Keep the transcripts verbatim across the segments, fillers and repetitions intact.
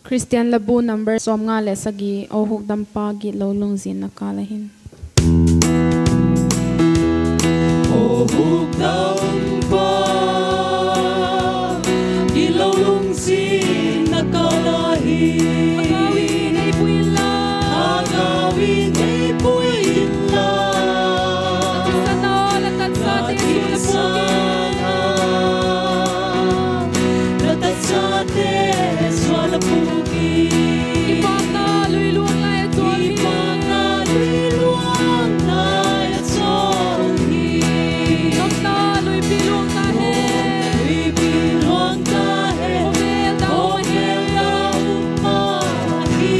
Khristian Labu number sawmnga leh sagi, Aw Hukdampa, gitlo lungzinna kâl a hin. Aw Hukdampa, gitlo lungzinna kâl a hin, Thagau in ei pui inla, Thagau in ei pui inla, la thisan a, la taksate suan a puk in, la taksate suan a puk in, kipakna lui luang lai a chawl hi, kipakna lui luang lai a chawl hi. Nopna lui pi luang ta hen, lui pi luang ta hen, khawvel dang, khawvel dang um ma hi.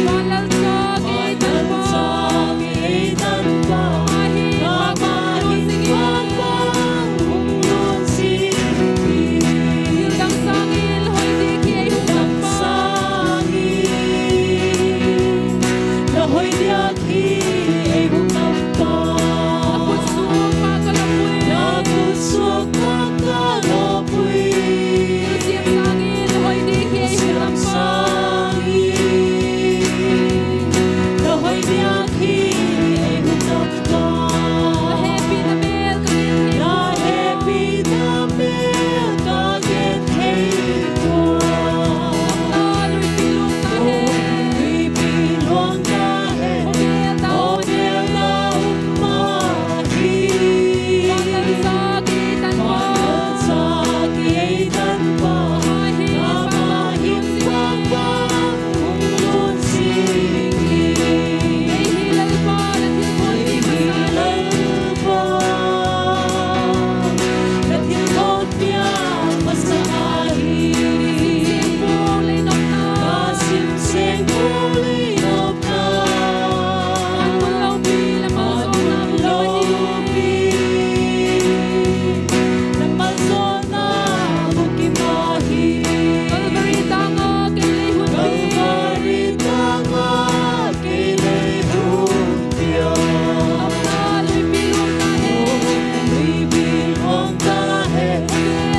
Van Lalchâk ei Tanpa, ei Tanpa, ama hin bang bang hung luang zing hi. Thil dang sâng in hoi diak hi ei Hukdampa, la hoi diak hi ei Hukdampa, la khut suak pâk a la pui, la khut suak pâk a la pui. Thil siam sâng in hoi diak hi ei Hukdampa, la hoi diak hi ei Hukdampa, la hepina mêl ka gen thei, la hepina mêl ka gen thei ua, nopna lui pi luang ta hen, lui pi luang ta hen, khawvel dang, khawvel dang um ma hi. Van Lalchâk ei Tanpa, Van Lalchâk ei Tanpa, ama hin bang bang hung luang zing hi. Ei hi Lalpa, la thilbawl piak masa ahi, la thilbawl piak masa ahi. Ka sim seng puak lei nopna, ka sim seng puak lei nopna, ka sim lopi, la malsawmna buk i ma hi, la malsawmna buk i ma hi. Calvary tâng ah kei lei hun pi, Calvary tâng ah kei lei hun pia, nopna lui pi luang ta hen, lui pi luang ta hen,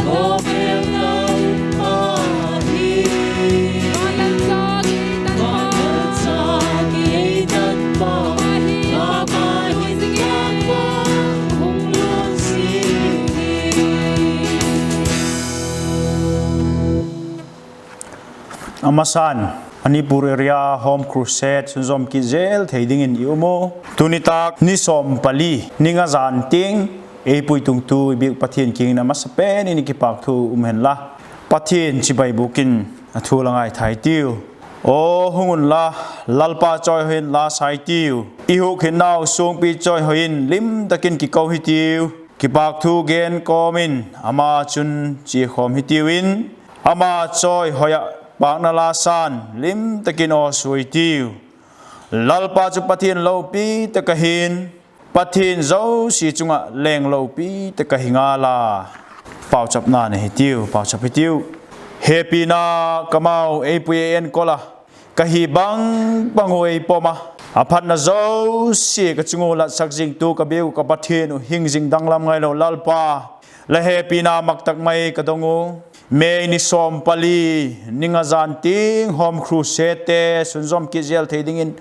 khawvel dang um ma hi. Van Lalchâk ei Tanpa, Van Lalchâk ei Tanpa, ama hin bang bang hung luang zing hi. A masa'n, Manipur area Home Crusade sunzawm kit zel thei dingin i um u. Tuni tâk ni sawm pali, ni nga zan tiang ei puitungtu i biak Pathian kiang in a masa pen in i kipâkthu um hen la, Pathian chibai bûk in a thu la ngaithai tiu. Aw hung unla, Lalpa chawihoi in la sai tiu. I hukhinnau suangpi chawihoi in lim tak in kiko hitiu. Kipâkthu gen kawm in ama chun chia khawm hitiu in, ama chawihoi ah pâkna la sa'n lim tak in aw sua hitiu. Lalpa chu Pathian lopi tak ahi'n, Pathian zosia chung ah leng lopi tak ahi ngal a. Pauchapna nei hitiu, pauchap hitiu. Hepina ka mau ei pui ei enkol a, ka hi bang bang uh ei pom a, a phatna zosia ka chung uh latsak zingtu ka biak uh ka Pathian uh, hing zing danglam ngailo Lalpa, la hepina mak tak mai ka dong u. May ni sawm pali, ni nga zan tiang Home Crusade te sunzawm kit zel thei dingin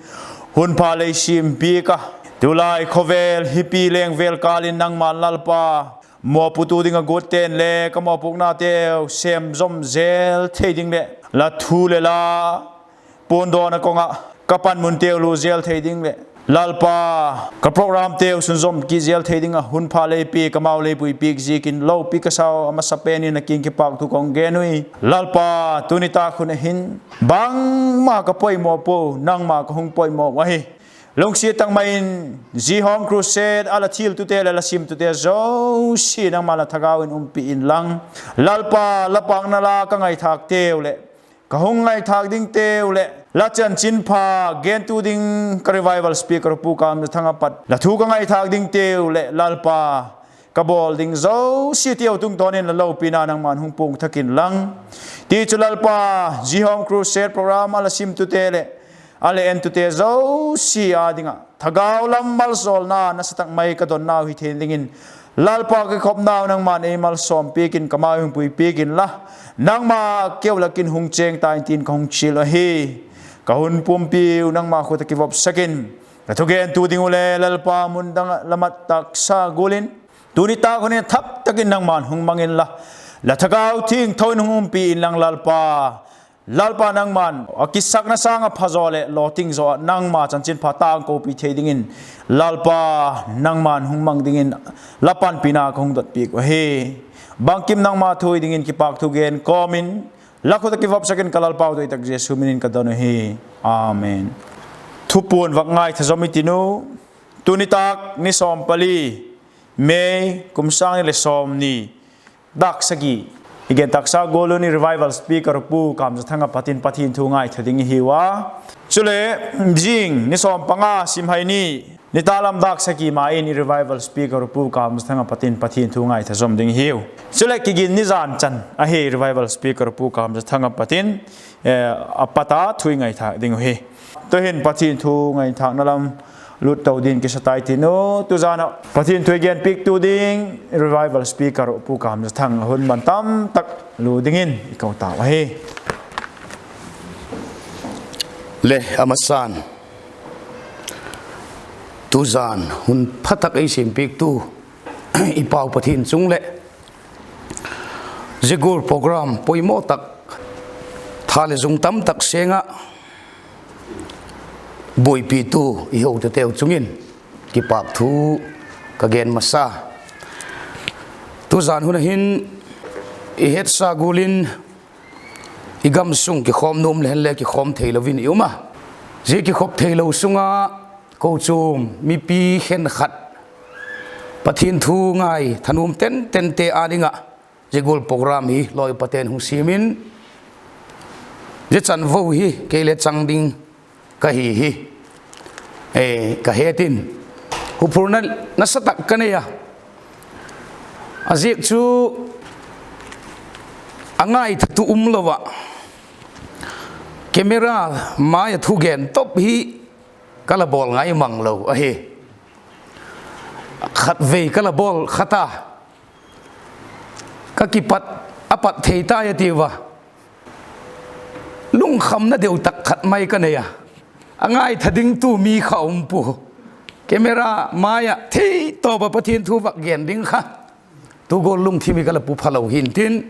hun pha lei siam piak a, tulai khawvel hipi leng vel kâl in nangma'n Lalpa, mawpuaktu ding a guatte'n le ka mawpuaknateu sêm zom zel thei ding leh, la thu leh la puandawn a kong ah ka panmunteu lu zel thei ding leh, Lalpa, ka programteu sunzawm kit zel thei ding ah hun pha lei pia, ka mau lei pui piak ziakin lopi ka sau a, masa pen in a kiang kipâkthu ka hung gen ui. Lalpa, tuni tâk hun a hin bangma ka poimaw pua, nangma ka hung poimaw ahi. Lungsiat tak mai in zia Home Crusade a la thiltute leh la simtute zosia nangma la thagau in umpi inlang, Lalpa, la pâkna la ka ngaithâkteu leh ka hung ngaithâk dingteu leh la chanchinpha gentu ding ka revival speaker Pu Kamzathang a pat la thu ka ngaithâk dingteu leh Lalpa, ka bawl ding zosiateu tungtawn in la lopina nangma'n hung puang thak inlang. Tichun Lalpa, zia Home Crusade program a la simtute leh a la entute zosia â ding ah thagau lam malzawlna nasa tak mai ka donnau hi thei dingin, Lalpa, ka kikhopnau nangma'n ei malsawm piak in, ka ma hung pui piak inla, nangma keu lak in hung chêng ta in tin ka hung chial ahi. Ka hun pumpiu nangma khut ah kivopsak in, ka thugentu ding uh le Lalpa, mun dang ah la mat taksa gual in, tuni tâk hun in thak tak in nangma'n hung mang inla, la Thagau Thiangtho in hung umpi inlang Lalpa, Lalpa, nangma'n a kisakna sâng ah phazaw leh lawting zaw ah nangma chanchinpha tangkopi thei dingin, Lalpa, nangma'n hung mang dingin la panpina ka hung dot piak uh ahi. Bangkim nangma thu hi dingin kipâk thu gen kawm in, la khut ah kivopsak in ka Lalpau doi tak Jesu min in ka don uhi. Amen. Thupuan vak ngaitha zom i tin u, tuni tâk ni sawm pali, May, kum sâng ni leh sawmni, dâk sagi, i gen taksa gual un i revival speaker Pu Kamzathang a pat in Pathian thu ngaitha ding i hiu a. Chule, zing ni sawm panga, simhai ni, nitâk lam dâk sagi ma in i revival speaker Pu Kamzathang a pat in Pathian thu ngaitha zom ding i hiu. Chuleh, kigin ni zan chan ahi, revival speaker Pu Kamzathang a pat in, eh, a pat a thu i ngaithâk ding uhi. Tu'hin Pathian thu ngaithâkna lam lut to dingin kisa tai tin u, tuzan ah Pathian thu i genpiaktu ding revival speaker Pu Kamzathang a hun ban tam tak lu dingin i ko tau ahi. Le a masan, tuzan hun pha tak ei siampiaktu i Pau Pathian chung leh zia gual program poimaw tak, tha leh zung tam tak seng ah buaipitu i hotute'u chung in kipâk thu ka gen masa. Tuzan hun ah hin i hetsa gual in i gam sung kikhawm nuam le hen le kikhawm theilo in i um a. Zia kikhop theilo sung ah kochuam mipi khenkhat Pathian thu ngaitha nuam tentente â ding ah zia gual program hi lawi pate'n hung siam in, zia chanvo hi kei le chang ding ka hi hi, eh, ka het in, huphurna nasa tak ka nei a. A ziak chu a ngaithatu um lo ah, camera mai ah thugen top hi ka la bawl ngai mang lo ahi. Khatvei ka la bawl kha ta, ka kipat, a pat thei tai a tiu a, lungkhamna deu tak khat mai ka nei a. A ngaitha dingtu mi kha um pua, camera mai ah theitawp ah Pathian thu vak gen ding kha tu gual lungthim hi ka la pu phalo hi'ntin,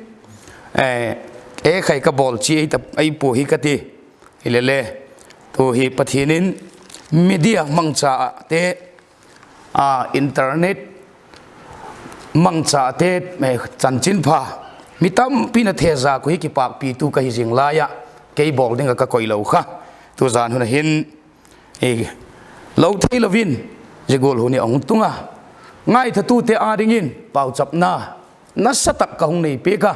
eh, e khai ka bawl chi ei ta, ei pua hi ka ti. Hilele, tu hi Pathian in media mangcha ate, a, internet mangchate, eh, chanchinpha mi tampi'n a thezak uh hi kipâkpitu ka hi zing lai ah, kei bawl ding ah ka koilo kha. Tuzan hun ah hin, eh, lo theilo in zia gual hun hi a hung tung a, ngaithatute â dingin pauchapna nasa tak ka hung nei piak a.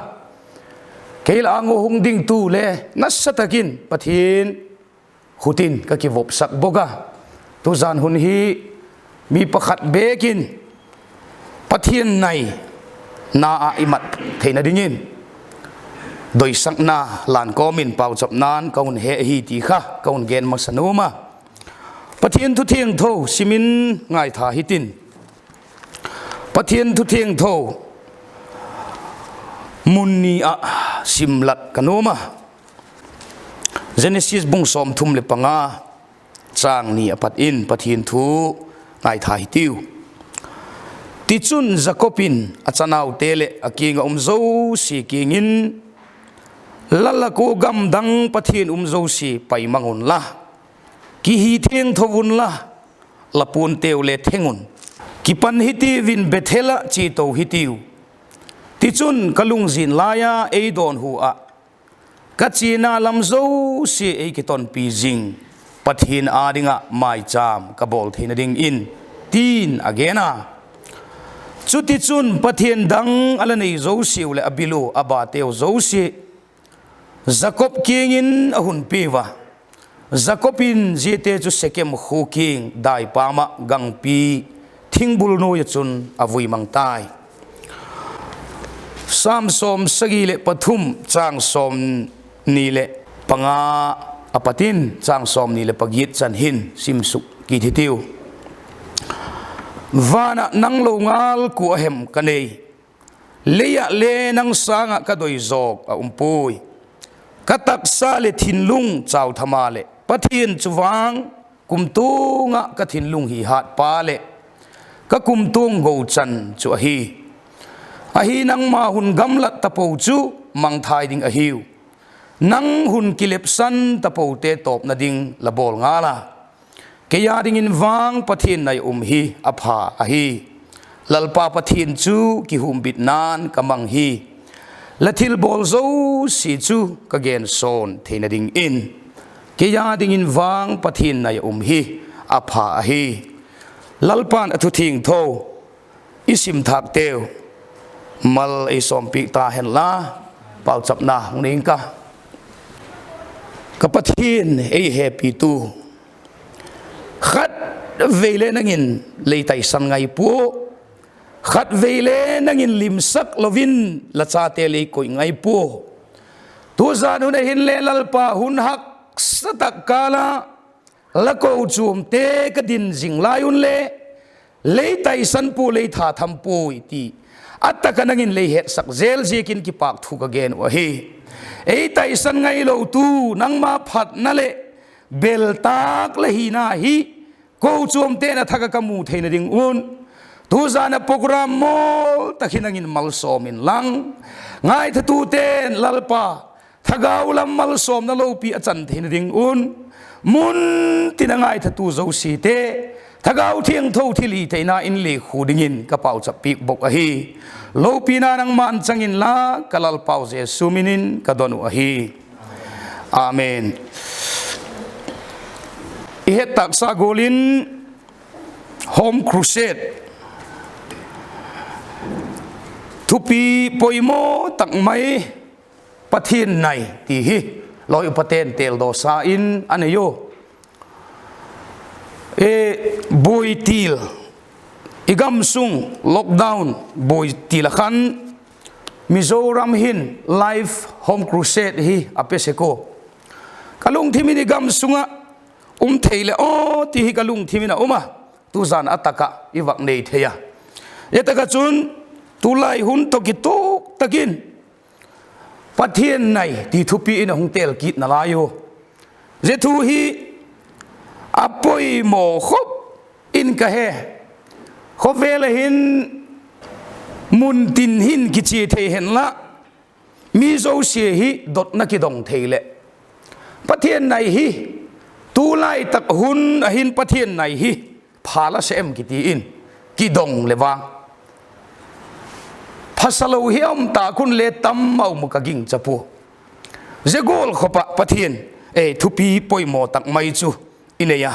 Kei la âng ua hung dingtu le nasa tak in Pathian khut in ka kivopsak bawk a. Tuzan hun hi mi pakhat bêk in Pathian nai na ah i mat theina dingin doisakna lan kawm in pauchapna'n ka hun he hi ti kha ka hun gen masa nuam a. Pathian thu thiangtho sim in ngaitha hitin, Pathian thu thiangtho mun ni ah simlat ka nuam a. Genesis bung sawmthum leh panga, châng ni a pat in Pathian thu ngaitha hitiu. Tichun Jakob in a chanaute leh a kiang ah um zosia kiang in, La lak ua gam dang pathian um zosia pai mang unla, kihi thiangtho unla, la puanteu le theng un. Kipan hitiu in Bethel ah chia to hitiu. Tichun ka lungzin lai a ei dawnhu ah ka chiana lam zosia ei kitonpi zing Pathian â ding ah maichâm ka bawl theina dingin, ti'n a gen a. Chutichun, pathian dang a la nei zosiau leh a bil ua a bateu zosia Jakob kiang in a hun piau a. Jakob in ziate chu Sekem khua kiang daipam ah gangpi thingbul nuai ah chun a vui mang tai. Sam sawmsagi leh pathum, châng sawmni leh panga a pat in châng sawmni leh pagiat chan hin sim suk kit hitiu. Van ah nang lo ngal kua a hem ka nei? Lei ah le nang sâng ah ka doi zawk a um puai. Ka taksa leh thinlung chau tha maleh, Pathian chu vang kumtuang ah ka thinlung hi hâtpa leh ka kumtuang gochan chu ahi. Ahi, nangma hun gamlat tapo chu mangthai ding ahiu; nang hun kilepsan tapote tawpna ding la bawl ngal a. Kei â dingin vang Pathian nai a um hi a pha ahi. Lalpa Pathian chu kihumbitna'n ka mang hi; la thilbawl zosia chu ka gensawn theina dingin. Kei â dingin vang Pathian nai a um hi a pha ahi. Lalpa'n a thu thiangtho i sim thâkteu mal ei sawmpiak ta henla, pauchapna hung nei ing ka. Ka Pathian, ei hepitu, khatvei le nang in lei taisan ngai pua, khatvei le nang in limsak lo in la chate lei koi ngai pua. Tuzan hun ah hinle Lalpa, hun haksa tak kâl ah la kochuamte ka din zing lai unle, lei taisan pua, lei tha tham puai ti a tak ah nang in lei hetsak zel ziakin kipâk thu ka gen uh ahi. Ei taisan ngailotu nangma phatna leh bel tâk la hina hi kochuamte'n a thak ah ka mu theina ding un, tuzan ah program mawl tak hi nang in malsawm inlang, ngaithatute'n Lalpa, thagau lam malsawmna lopi a chan theina ding un, mun tin a ngaithatu zosiate Thagau Thiangtho thilhitheina in lekhu dingin ka pauchap piak bawk ahi. Lopina nangma'n chang inla, ka Lalpau Jesu min in ka don uh ahi. Amen. I het tâksa gual in Home Crusade thupi poimaw tak mai, Pathian nai ti hi lawi upate'n têldawsa in a nei u. E, buaitil, i gam sung lockdown buaitil ah khan Mizoram hin live Home Crusade hi a pe sek ua. Ka lungthim in i gam sung ah um thei leh aw ti hi ka lungthim in a um a, tuzan a tak ah i vak nei thei a. Zia tak ah chun tulai hun tawh kituak tak in Pathian nai ti thupi in a hung têl kit nalai u. Zia thu hi a poimaw khop in ka he. Khawvel ah hin mun tin hin kichia thei hen la, mi zosia hi dotna kidong thei leh, Pathian nai hi, tulai tak hun ah hin Pathian nai hi pha la se em kiti in kidong le vang, phasalo hi a um ta khun le tam a um ka gingcha pua. Zia gual khop ah Pathian, e, thupi poimaw tak mai chu i nei a.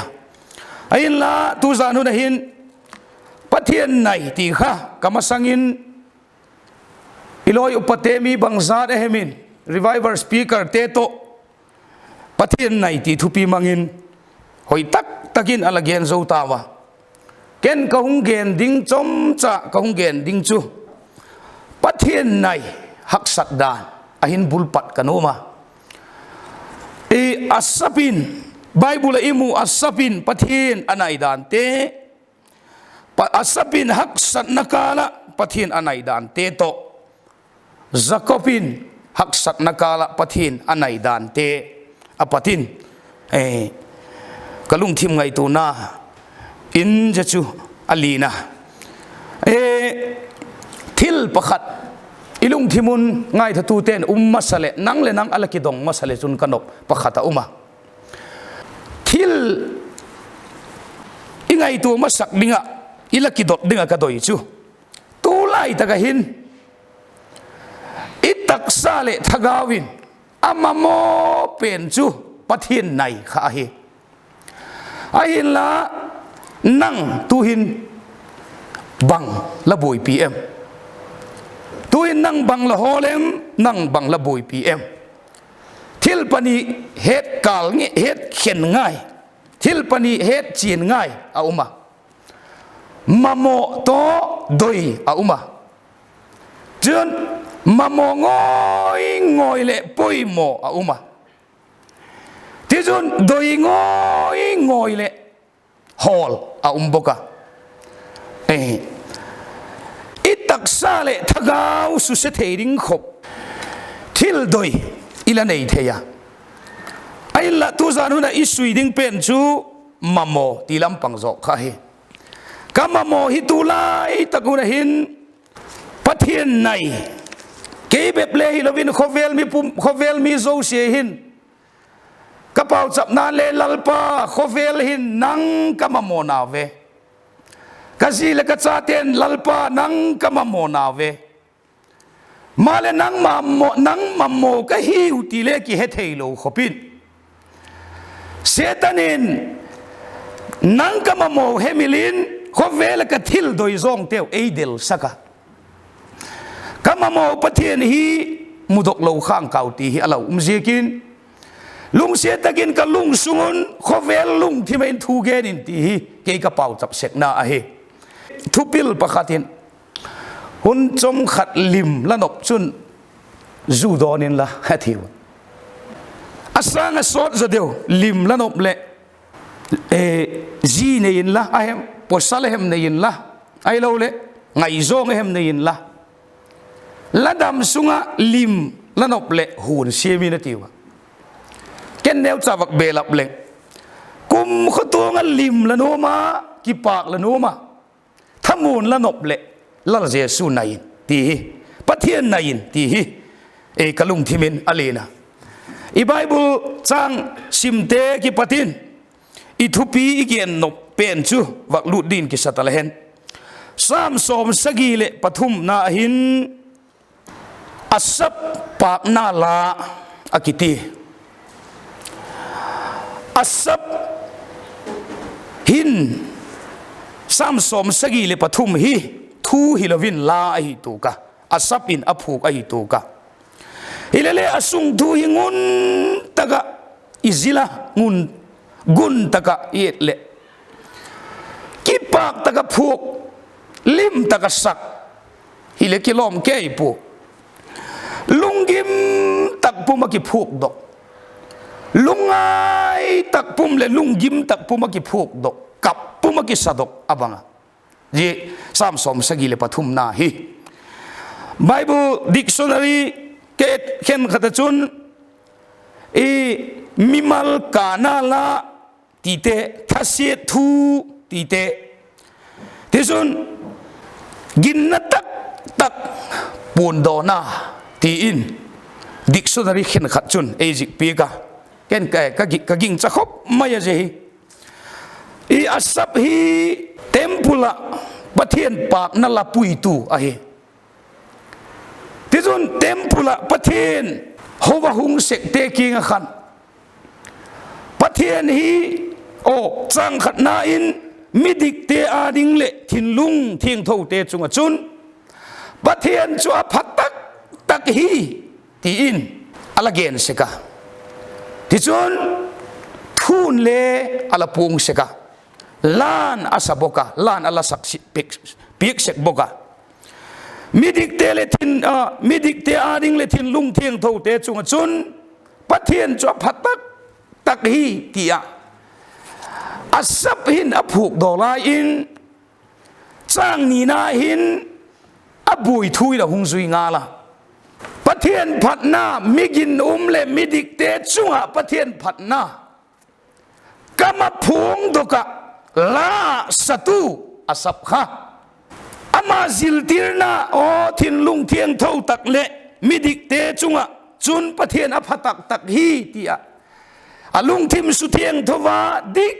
Ahinla tuzan hun ah hin Pathian nai ti kha ka masang in i lawi upate mi bangzat a hem in, revival speakerte tawh Pathian nai ti thupi mang in hoi tak tak in a la gen zo tau a. Ken ka hung gen ding, chomcha ka hung gen ding chu Pathian nai haksat dan a hin bul pat ka nuam a. I, a sap in, Bible ah i mu a sap in Pathian a nai dante, Pa-, a sap in haksatna kâl ah Pathian a nai dante tawh, Jakob in haksatna kâl ah Pathian a nai dante a pat in, e, ka lungthim ngaituana in zia chu a lian a. E, thil pakhat i lungthim un ngaithatute'n um masa leh, nang leh nang a la kidong masa leh chun ka nop pakhat a um a. Thil i ngaitua masak ding ah, i la kidot ding ah ka doi chu, tulai tak ah hin i taksa leh thagau in a mamaw pen chu Pathian nai kha ahi. Ahinla, nang tu'hin bang la buaipi em? Tu'hin nang bang la hawl em? Nang bang la buaipi em? Thil pani het kâl nge, het khen ngai, thil pani het chian ngai a um a. Mamaw tawh doi a um a. Chun, mamaw ngawi ngawi leh poimaw a um a. Tichun, doi ngawi ngawi leh hawl a um bawk a. I taksa leh thagau suse thei ding khop thil doi i la nei thei a. Ahinla tuzan hun ah i sui ding pen chu mamaw ti lam pang zawk kha hi. Ka mamaw hi tu lai tak hun ah hin Pathian nai, kei bep le hilo in khawvel mi zosia hin ka pauchapna le, Lalpa, khawvel hin nang ka mamaw nau ve, ka zi leh ka chate'n, Lalpa, nang ka mamaw nau ve, maleh nang mamaw ka hiu ti le kihetheilo khop in, Setan in nang ka mamaw hemil in khawvel ah ka thil doi zawngteu ei delsak a. Ka mamaw Pathian hi mudok lo khang kau ti hi a la um ziakin, lungsiat tak in ka lungsung un khawvel lungthim ah in thu gen in ti hi kei ka pauchap sekna ahi. Thupil pakhat in, hun chawm khat lim la nop chun zu dawn inla, a tiu. A sâng ah sawt zaw deu lim la nop leh, zi nei inla, a hem pawsal a hem nei inla, ahiloleh ngaizawng a hem nei inla, la dam sung ah lim la nop leh hun siam in, a tiu a. Ken neucha vak belap leng, kum khawtuang ah lim la nuam a, kipâk la nuam a, thamuan la nop leh Lal Jesu nai in ti hi, Pathian nai in ti hi ka lungthim in a len a. I Bible châng simte kipat in i thupi i gen nop pen chu vak lût dingin kisa ta la hen. Sam sawmsagi leh pathumna hin Asap pâkna la a kiti. Asap hin Sam sawmsagi leh pathum hi thu hilo in la ahi tuak a, Asap in a phuak ahi tuak a. Hilele a sung thu hi ngun tak ah i zil a, ngun, gun tak ah i et leh, kipâk tak ah phuak, lim tak ah sak, hileh kilawm kei pua. Lunggim tak pum ah kiphuakdok, lungngai tak pum leh lunggim tak pum ah kiphuakdok, kap pum ah kisadok a bang a. Zia Sam sawmsagi leh pathumna hi Bible dictionary khenkhat ah chun, mimal kâna la tite, thasiat thu tite, tichun ginna tak tak puandawna ti in dictionary khenkhat chun ei zik piak a. Ken ka gingcha khop mai a, zia hi, i Asap hi temple ah Pathian pâkna la puitu ahi. Tichun temple ah Pathian ho a hung sekte kiang ah khan, Pathian hi, aw, chang khatna in midikte â ding leh thinlung thiangthote chung ah chun Pathian chu a pha tak tak hi, ti in a la gen sek a. Tichun thun le a la puang sek a, la'n a sa bawk a, la'n a la sak piak sek bawk a. Midikte â ding leh thinlung thiangthote chung ah chun Pathian chu a pha tak tak hi, ti ah Asap hin a phuakdaw lai in, chang nina hin a buai thu in a hung zui ngal a. Pathian phatna, mi ginum leh midikte chung ah Pathian phatna kam a phuangdok ah la satu Asap kha, ama ziltirna, aw, thinlung thiangtho tak leh midikte chung ah chun Pathian a pha tak tak hi, ti ah a lungthim suthiangtho a dik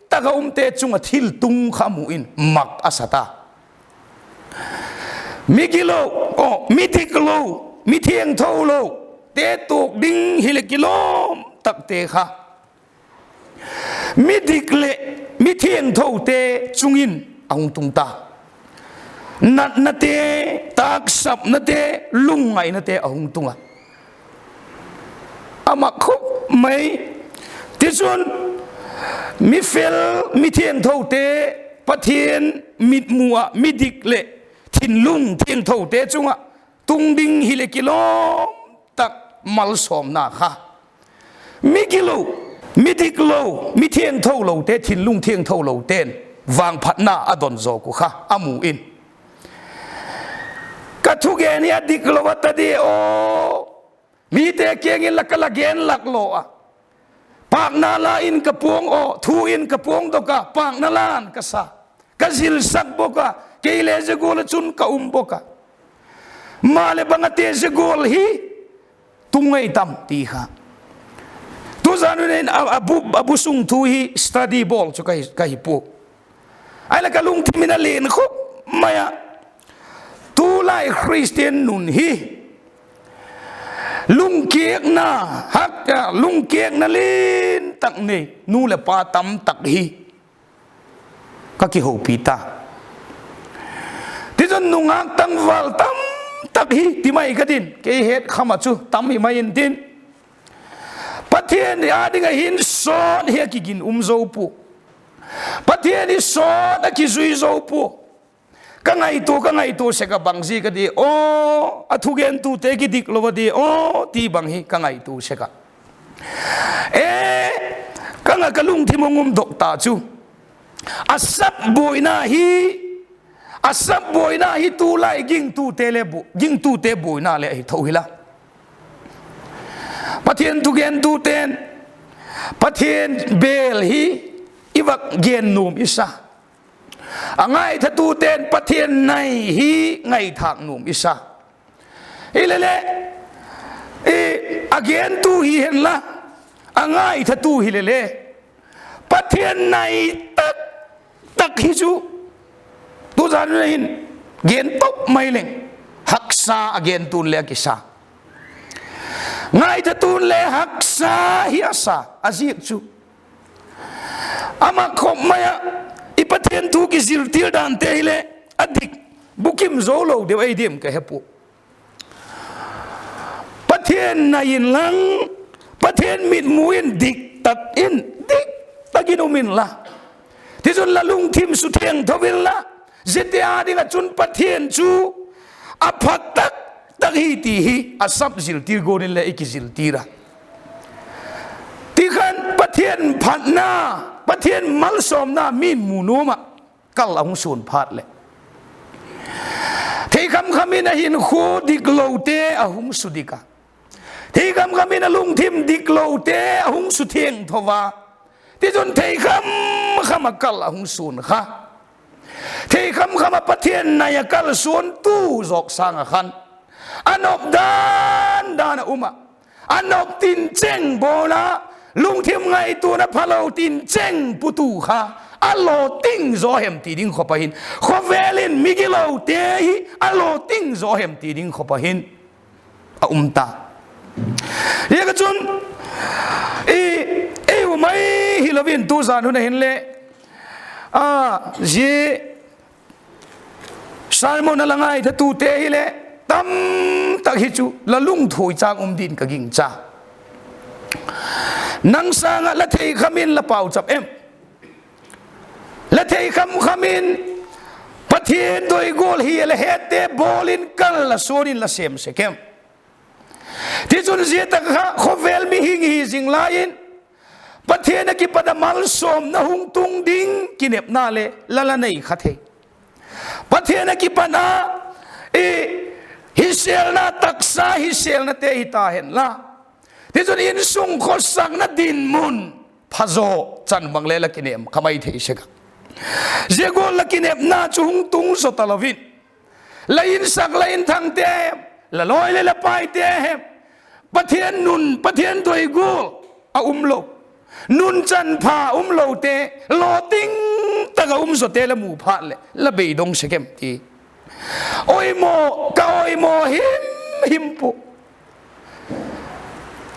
tak ah umte chung ah thiltung kha mu in mak a sa ta. Migilo, aw, midik lo, mithiangtho lote tuak ding hileh kilawm takte kha midik leh mithiangthote chung in a hung tung ta. Natnate, tâksapnate, lungngainate a hung tung a, a mak khop mai. Tichun, mi fel, mithiangthote, Pathian mitmu ah midik leh thinlung thiangthote chung ah tung ding hileh kilawm tak malsawmna kha, migilo, midik lo, mithiangtho lote, thinlung thiangtho lote'n vangphatna a don zawk uh kha a mu in, ka thugen hi a dik lo a ta di aw, mite kiang in la ka la gen lak lo a, pâkna la in ka puang aw, thu in ka puangdok a, pâkna la'n ka sa, ka zilsak bawk a, kei le zia gual ah chun ka um bawk a, maleh bang a te zia gual hi tung ei tam ti kha. Tuzan hun in a, a bu, a bu sung thu hi study bawl chu ka hi, ka hi pua. Ahileh ka lungthim in a len khop mai a, tulai Khristian nun hi lungkiakna, hak, lungkiakna lian tak nei nu leh pa tam tak hi ka kihopi ta. Tichun nungâk tangval tam tak hi ti mai ka tin, kei het kham ah chu tam hi mai intin, Pathian â ding ah hin sawt hi a kigin um zo pua, Pathian hi sawt a kizui zo pua. Ka ngaitua, ka ngaitua sek ah bang ziak a di aw, a thugentute kidik lo a di aw ti bang hi ka ngaitua sek ah, e, ka nga ka lungthim hung umdok ta chu, a sap buaina hi, a sap buaina hi tulai gingtute le bu, gingtute buaina le ahi tho hi la. Pathian thugentute'n Pathian bêl hi i vak gen nuam i sa, a ngaithatute'n Pathian nai hi ngaithâk nuam i sa. Hileleh, i, a gentu hi henla, a ngaithatu hileleh, Pathian nai tak tak hi chu, tuzan hun hin gen top mai leng, haksa a gentu'n le a kisa, ngaithatu'n le haksa hi a sa. A ziak chu, a mak khop mai ah, i Pathian thu kiziltir dante hileh a dik, bukim zo lo deu ei diam ka he pua. Pathian nai inlang, Pathian mitmu in dik tak in, dik tak in um inla, tichun la lungthim suthiangtho inla, ziate â ding ah chun Pathian chu a pha tak tak hi ti hi a sap ziltir gual in le i kiziltir a. Ti khan Pathian phatna, Pathian malsawmna min mu nuam ah kal a hung suan phat leh, theikham kham in a hinkhua diklote a hung sudik a, theikham kham in a lungthim diklote a hung suthiangtho a, tichun theikham kham ah kal a hung suan kha, theikham kham ah Pathian nai ah kalsuantu zawk sâng ah khan, a nop dan dan ah um ah, a nop tin cheng bawl a, lungthim ngaituana phalo tin cheng putu kha, a lawting zaw hem ti ding khop ah hin, khawvel in migilote hi a lawting zaw hem ti ding khop ah hin a um ta. Ziak ah chun, i, ei u mai hilo in tuzan hun ah hinleh, a, zia sermon a la ngaithatute hileh tam tak hi chu la lungthuai châng um din ka gingcha. Nang sâng ah la theikham in la pauchap em? La theikham kham in Pathian doi gual hi la hette bawl in kal la suan in la sêm sek em? Tichun zia tak kha khawvel mihing hi zing lai in, Pathian ah kipat a malsawmna hung tung ding kinepna le la la nei kha thei. Pathian ah kipat a, i, hisêlna, taksa hisêlnate hita henla, tichun insung khawsakna dinmun phazaw chan bang le la kinem kha mai thei sek a. Zia gual la kinepna chu hung tung zaw talo in, la insak la inthangte hem, la lawi leh la paite hem, Pathian nun, Pathian doi gual a um lo, nunchan pha um lote, lawting tak ah um zawte la mu phat leh la beidong sek em ti. Oimaw, ka oimaw him him pua.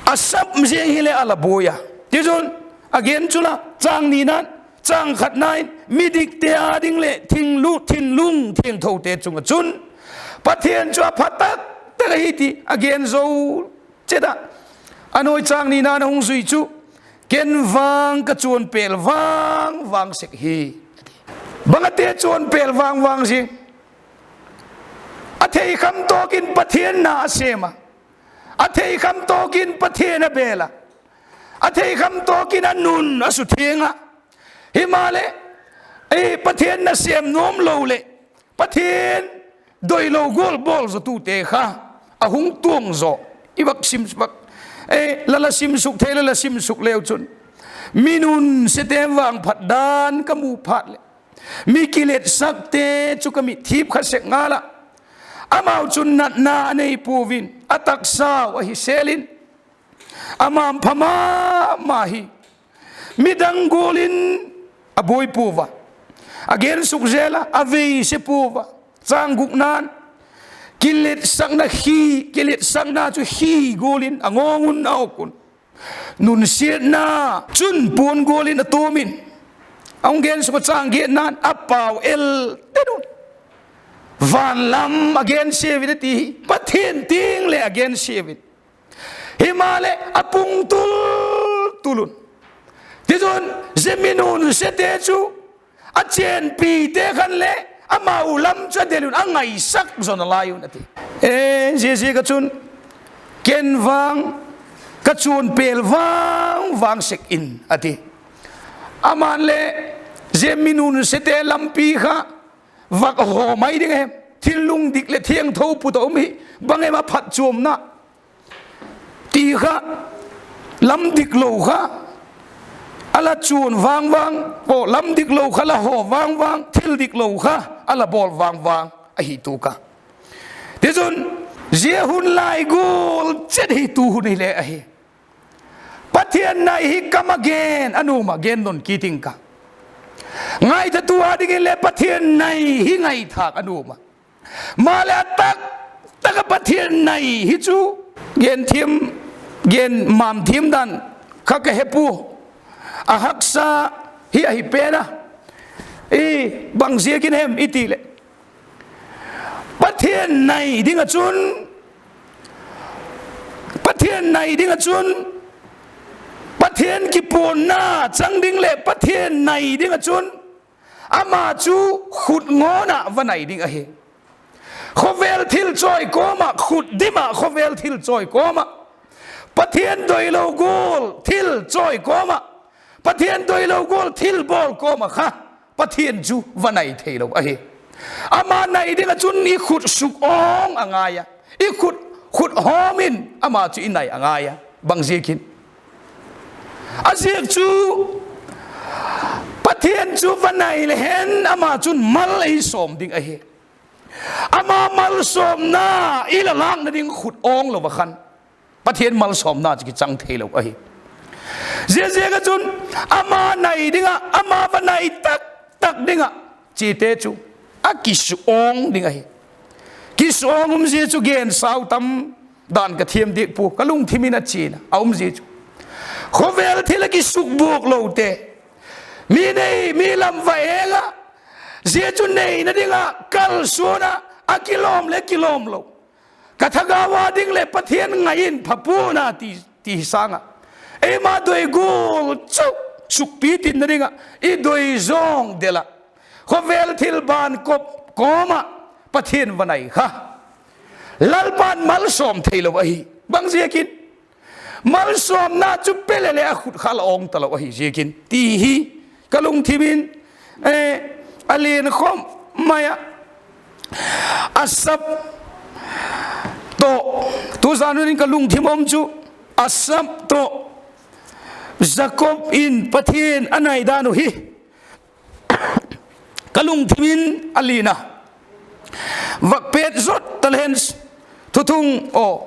A sap ziang hileh a la buai a. Tichun, a gen chu la, châng nina, châng khatna in midikte â ding leh thinlung thiangthote chung ah chun Pathian chu a pha tak tak ahi ti a gen zo chet a. A nuai châng nina a hung zui chu, ken vang ka chuan pêl vang vang sek hi. Bang a te chuan pêl vang vang zing? A theikham tawk in Pathian na a sêm a, a theikham tawk in Pathian a bêl a, a theikham tawk in a nun a suthiang a. Himaleh, Ei, Pathian nasêm nuam lo leh, Pathian doilo gual bawl zawtute kha a hung tuang zaw. I vak sim vak, ei, la la sim suk thei, la la sim suk leu chun, mi nunsiate vangphat dan ka mu phat leh, mi kiletsakte chu ka mitthip kha sek ngal ah, amau chun natna a nei puau in, a taksau ahi sêl in, a manpha ma ma hi midang gual in a buai pua a, a gen suk zel a, a veise pua a. Châng gukna'n, kiletsakna khi, kiletsakna chu khi gual in a ngawng un a ok un, nunsiatna chun puan gual in a tuam in, a hung gen suk a. Châng giatna'n, a pau el ten un, van lam a gensia un a ti hi, Pathian tiang leh a gensia un. Himaleh a pung tul tul un. Tichun, zia mi nunsiate chu a chênpite khan le amau lam chu a del un, a ngaisak zaw nalai un a ti. E, ziaziak ah chun, ken vang ka chuan pêl vang vang sek in a ti. Ama'n le, zia mi nunsiate lampi kha vak haw mai ding a hem, thil lungdik leh thiangtho put a um hi, bang em a phatchuamna ti kha, lam diklo kha a la chuan vang vang, aw, lam diklo kha la haw vang vang, thil diklo kha a la bawl vang vang ahi tuak a. Tichun, zia hun lai gual chet hi tu hun hile ahi. Pathian nai hi kam a gen a nuam a, gen don kit ing ka. Ngaithatu a dingin le Pathian nai hi ngaithâk a nuam a. Maleh a tak tak ah Pathian nai hi chu gen thiam, gen mam thiam dan kha ka he pua. A haksa hi ahi pen a. I, bang ziakin hem i ti leh, Pathian nai ding ah chun, Pathian nai ding ah chun, Pathian kipuanna chang ding leh Pathian nai ding ah chun, ama chu khut ngawn ah va nai ding ahi. Khawvel thil chawi kawm ah, khut dim ah khawvel thil chawi kawm ah, Pathian doilo gual thil chawi kawm ah, Pathian doilo gual thil bawl kawm ah kha Pathian chu va nai theilo ahi. Ama nai ding ah chun i khut suk awng a ngai a, i khut, khut hawm in ama chu i nai a ngai a. Bang ziakin? A ziak chu, Pathian chu va nai le hen ama chun mal ei sawm ding ahi. Ama malsawmna i la lâkna ding khut awng lo a khan, Pathian malsawmna chu kichang theilo ahi. Ziaziak ah chun, ama nai ding ah, ama va nai tak tak ding ah chiate chu a kisuk awng ding ahi. Kisuk awng umzia chu gen sau tam dan ka thiam diak pua, ka lungthim in a chiana a umzia chu, khawvel thil a kisukbuak lote, mi nei mi lam va eng ah, zia chu neina ding ah kalsuan ah, a kilawm leh kilawm lo, ka thagau a ding leh Pathian ngai in pha pua'n a ti, ti hi sâng ah, eima doi gual chu sukpi tinna ding ah i doi zawng del ah, khawvel thil ban kop kawm ah Pathian va nai kha Lalpa'n malsawm theilo ahi. Bang ziakin? Malsawmna chu pe leh leh a khut kha la awng talo ahi ziakin ti hi ka lungthim in, eh, a lian khawm mai ah, Asap tawh, tu zan hun in ka lungthim um chu, Asap tawh Jakob in Pathian a nai dan uh hi ka lungthim in a lian a, vak pet zot ta le hen, Thuthung aw,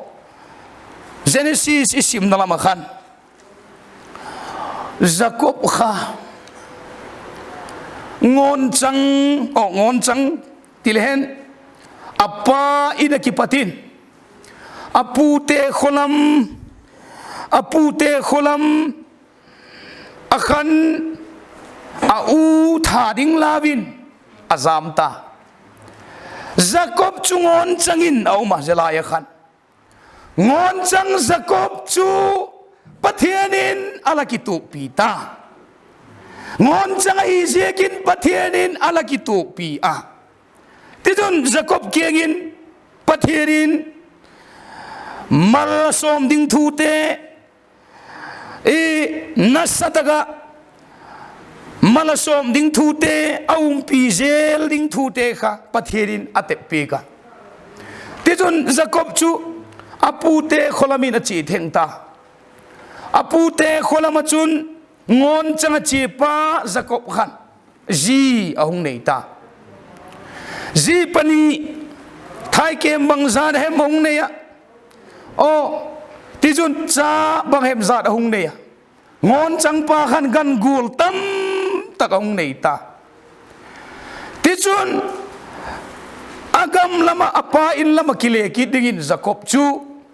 Genesis i simna lam ah khan, Jakob kha ngawnchang, aw, ngawnchang ti le hen, a pa in a kipat in, a pute khaw lam, a pute khaw lam a khan, a u tha ding lau in a jam ta. Jakob chu ngawnchang in a um a, zia lai a khan. Ngawnchang Jakob chu Pathian in a la kituakpi ta. Ngawnchang ahi ziakin Pathian in a la kituakpi a. Tichun Jakob kiang in Pathian in mal sawm ding thute, i, nasa tak ah mal a sawm ding thute, a umpi zel ding thute kha Pathian in a tep piak a. Tichun Jakob chu a pute khua lam in a chia theng ta. A pute khua lam ah chun ngawnchang a chia pa Jakob khan zi a hung nei ta. Zi pani, thaikêm bangzat hem a hung nei a, aw, tichun cha bang hem zat a hung nei a. Ngawnchang pa khan gan gual tam tak a hung nei ta. Tichun a gam lam ah, a pa in lam ah kile kit dingin Jakob chu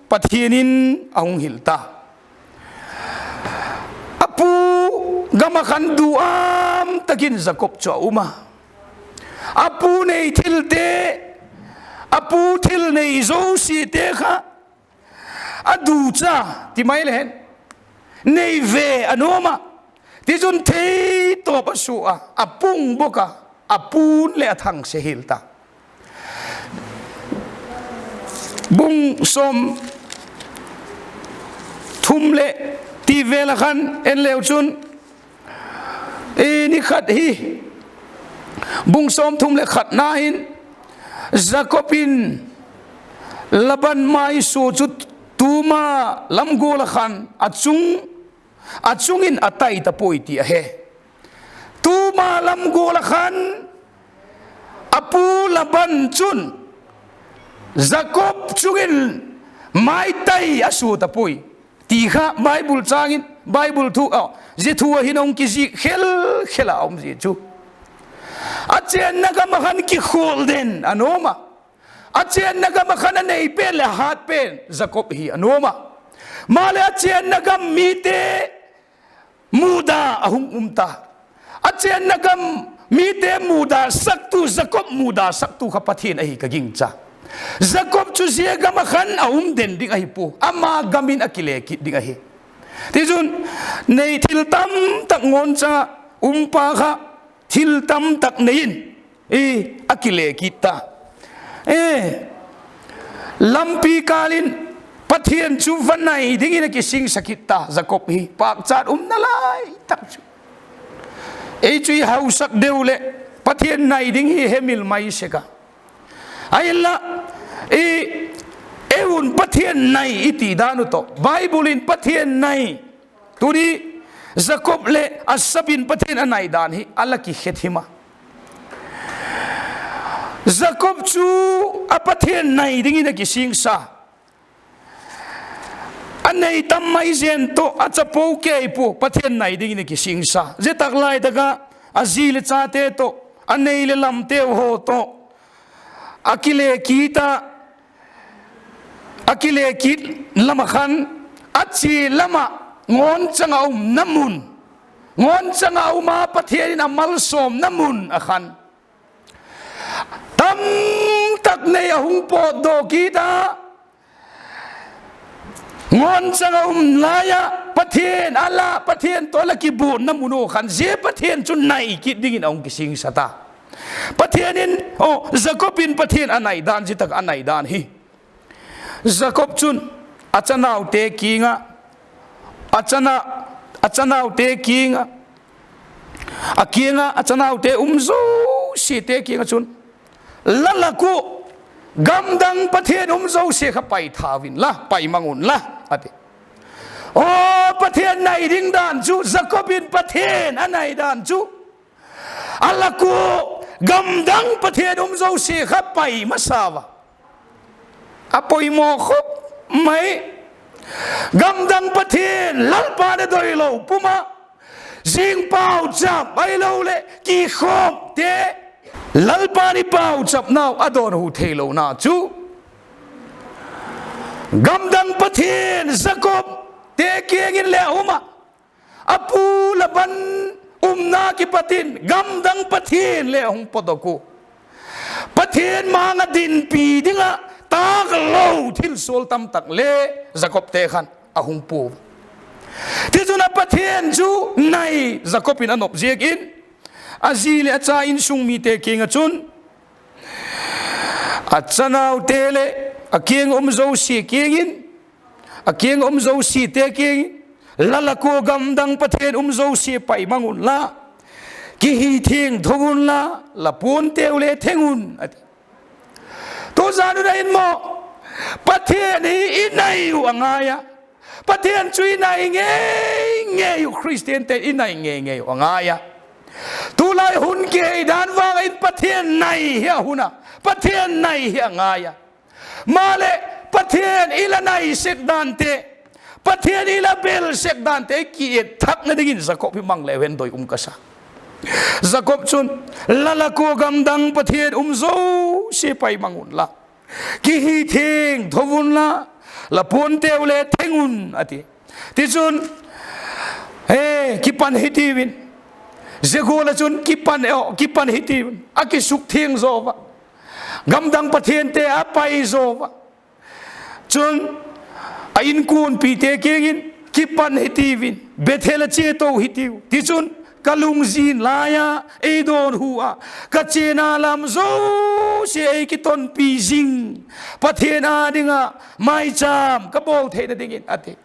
Pathian in a hung hil ta. A pu gam ah khan duam tak in Jakob chu a um a. A pu nei thilte, a pu thil nei zosiate kha a ducha ti mai le hen, nei ve a nuam a. Tichun theitawp a sua a, a pung bawk a, a pu'n leh a thangse hil ta. Bung sawm thum leh ti vel ah khan en leu chun, ni khat hi, bung sawm thum leh khatna hin Jakob in Laban maisua chu tuma lam gual ah khan a chung, a chung in a tai ta puai ti ahi. Tuma lam gual ah khan a pu Laban chun Jakob chung in maitai a sua ta puai ti kha Bible châng in, Bible thu, zia thu ah hin hung kizik khel khel a um zia chu. A chênna gam ah khan kikhual den a nuam a. A chênna gam ah khan a nei pen leh a hat pen Jakob hi a nuam a. Maleh a chênna gam mite muda a hung um ta. A chênna gam mite muda saktu, Jakob muda saktu kha Pathian ahi ka gingcha. Jakob chu zia gam ah khan a um den ding ahi pua, ama gam in a kile kit ding ahi. Tichun, nei thil tamtak ngawnchang ah um pa kha thil tamtak nei in a kile kit ta. Lampi kâl in Pathian chu va nai dingin a kisingsa kit ta Jakob hi, pâkchat umna lai tak chu. Ei chu i hausak deu leh Pathian nai ding hi hemil mai sek a. Ahinla, ei un Pathian nai i ti dan uh tawh Bible in Pathian nai, tuni Jakob leh Asap in Pathian a nai dan hi a la kikhe thim a. Jakob chu a Pathian nai dingin a kisingsa. A nei tam mai zen tawh a chapo kei pua, Pathian nai dingin a kisingsa. Zia tak lai tak ah a zi leh chate tawh, a nei leh lamteu haw tawh a kile kit a, a kile kit lam ah khan a chia lam ah ngawnchang a umna mun, ngawnchang a um a Pathian in a malsawmna mun ah khan tamtak nei a hung pawtdaw kit a, ngawnchang a um lai ah Pathian a la, Pathian tawh a la kibuanna mun uh khan zia Pathian chu nai kit dingin a hung kisingsa ta. Pathian in, aw, Jakob in Pathian a nai dan, zia tak a nai dan hi. Jakob chun a chanaute kiang ah, a chana, a chanaute kiang ah, a kiang ah a chanaute um zosiate kiang ah chun, La lak uh gamdang pathian um zosia kha pai thau inla, pai mang unla, a ti. Aw, Pathian nai ding dan chu, Jakob in Pathian a nai dan chu, a lak uh gamdang pathian um zosia kha pai masa a, a poimaw khop mai. Gamdang pathian, Lalpa'n a doilo pum ah, zing pauchap ahiloleh kikhawmte, Lalpa'n i pauchapnau a dawnhu theilona chu, gamdang pathian Jakobte kiang in le a um ah, a pu Laban umna kipat in gamdang pathian le a hung pawtdok uh. Pathian ma-âng ah dinpi ding ah tâk lo thilsual tamtak le Jakobte khan a hung pua. Tichun a Pathian chu nai Jakob in a nop ziak in, a zi leh a cha insung mite kiang ah chun, a chanaute leh a kiang um zosia kiang in, a kiang um zosiate kiang in, La lak uh gamdang pathian um zosia pai mang unla, Kihi thiangtho unla, la puanteu le theng un, a ti. Tuzan un ah in maw, Pathian hi i nai uh a ngai a. Pathian chu i nai ngei ngei uh, Khristiante i nai ngei ngei uh a ngai a. Tulai hun kihei dan vang ah in Pathian nai hi a hun a, Pathian nai hi a ngai a. Maleh, Pathian i la nai sek dante, Pathian i la bel sek dante kiet thakna dingin Jakob hi mang leu hen doi um ka sa. Jakob chun, La lak ua gamdang pathian um zosia pai mang unla, kihi thiangtho unla, la puanteu le theng un, a ti. Tichun, e, kipan hitiu in, zia gual ah chun kipan, kipan hitiu in, a kisukthiang zaw a, gamdang pathiante a pai zaw a. Chun, a inkuanpite kiang in, Kipan hitiu in, Bethel ah chia to hitiu. Tichun, ka lungzin lai ah ei dawnhu ah, ka chiana lam zosia ei kitonpi zing, Pathian â ding ah maichâm ka bawl theina dingin, a ti.